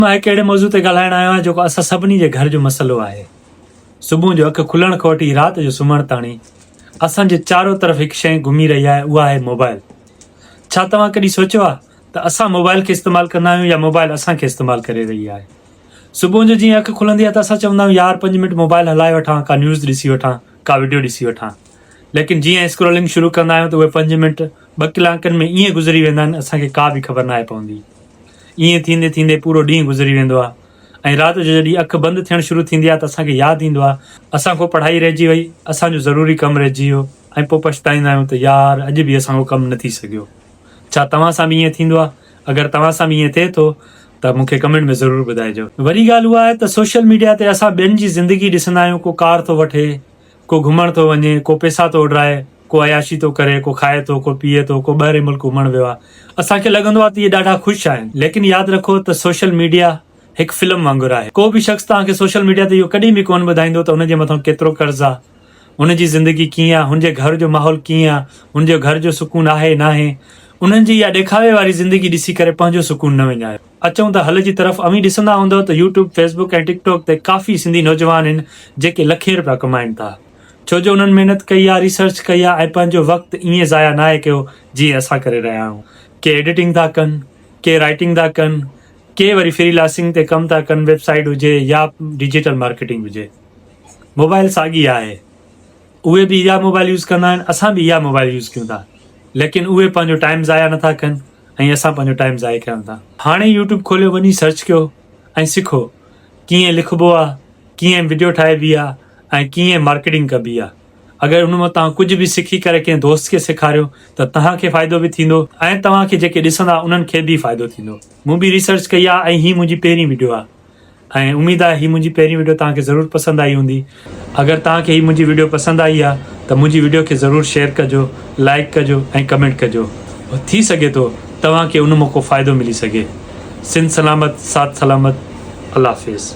مان هڪ اهڙي موضوع تي ڳالهائڻ آيو آهيان جيڪو اسان سڀني جي گهر جو مسئلو آهي. صبح جو اک کلڻ کان وٺي رات جو سمهڻ تاڻي اسان جي چارو طرف هڪ شيء گهمي رهي آهي اها آهي موبائل. ڇا توهان ڪڏهن سوچيو آهي ته اسان موبائل کي استعمال ڪندا آهيون يا موبائل اسان کي استعمال ڪري رهي آهي. صبح جو جيئن اک کلندي آهي ته اسان چوندا آهيون يار پنج منٽ موبائل هلائي وٺان ڪا نيوز ڏسي وٺان ڪا وڊيو ڏسي وٺان ليڪن جيئن اسڪرولنگ شروع ڪندا آهيون ته اهي پنج منٽ ٻه ڪلاڪن ۾ ائين گذري ويندا آهن اسان کي ڪا به خبر ناهي پوندي. ائين ٿيندي ٿيندي پورو ڏينهن گذري ويندو آهي ۽ رات جو جڏهن اک بند ٿيڻ شروع ٿيندي آهي ته اسان کي ياد ايندو آهي اسان کان پڙهائي رهجي وئي، اسان جو ضروري ڪم رهجي ويو ۽ پوء پڇتائيندا آهيون ته يار اڄ به اسان کان ڪم نه ٿي سگهيو. ڇا توهان سان به ائين ٿيندو آهي؟ اگر توهان سان به ائين ٿئي ٿو ته مون کي ڪمينٽ ۾ ضرور ٻڌائجو. وري ڳالهه اها آهي ته سوشل ميڊيا تي اسان ٻين جي زندگي ڏسندا آهيون ڪو ڪار ٿو وٺي، ڪو گهمڻ ٿو وڃي، ڪو پئسا ٿو اڏرائي، ڪو عياشي ٿو ڪري، ڪو کائي ٿو، ڪو پيئي ٿو، ڪو ٻاهرين ملڪ گهمڻ ويو آهي. اسان کي لڳندو آهي ته اهي ڏاڍا خوش آهن. ليڪن ياد رکو ته سوشل ميڊيا هڪ فلم وانگر آهي. ڪو به شخص توهان کي سوشل ميڊيا تي اهو ڪڏهن به ڪونه ٻڌائيندو ته ان جي مٿان ڪيترو قرض آهي، هن جي زندگي ڪيئن آهي، هن جي گهر جو ماحول ڪيئن آهي، هن جو گهر جو سڪون آهي ناهي. انهن جي اها ڏيکاوي واري زندگي ڏسي ڪري پنهنجو سڪون نه وڃايو. اچون ٿا حل جي طرف اوهين ڏسندا هوندؤ ته يوٽيوب، فيسبوڪ ۽ ٽڪ ٽاڪ تي ڪافي سنڌي نوجوان آهن جيڪي لکين رپيا ڪمائين ٿا ڇو جو انهن محنت ڪئي آهي ريسرچ ڪئي آهي ۽ پنهنجو وقت ائين ضايع ناهي ڪيو جيئن اسان ڪري رهيا آهيون ڪي ايڊيٽنگ ٿا ڪن ڪي رائٽنگ ٿا ڪن ڪي وري فري لاسنگ تي ڪم ٿا ڪن ويب سائيٽ هجي يا ڊجيٽل مارڪيٽنگ هجي موبائل ساڳي آهي اهي به اها موبائل يوز ڪندا آهن اسان به اها موبائل يوز ڪيون ٿا ليڪن اهي پنهنجو ٽائيم ضايع نٿا ڪن ۽ اسان پنهنجو ٽائيم ضايع ڪيون ٿا. هاڻي يوٽيوب کوليو وڃي سرچ ڪيو ۽ سکو ڪيئن لکبو آ ڪيئن وڊيو ٺاهبي آ ۽ ڪيئن مارڪيٽنگ ڪبي آ اگر ان مان توهان ڪجهه به سکي ڪري ڪنهن دوست کي سيکاريو ته توهان کي فائدو به ٿيندو ۽ توهان کي جيڪي ڏسندا انهن کي به فائدو ٿيندو. مون به ريسرچ ڪئي آ ۽ هي منهنجي پهرين وڊيو آ. ۽ اميد آهي هي منهنجي پهرين وڊيو توهان کي ضرور پسند آئي هوندي اگر توهان کي هي منهنجي وڊيو پسند آئي آهي ته منهنجي وڊيو کي ضرور شيئر ڪجو لائيڪ ڪجو ۽ ڪمينٽ ڪجو ٿي سگهي ٿو توهان کي ان مان ڪو فائدو ملي سگهي سنڌ سلامت ساٿ سلامت الله حافظ.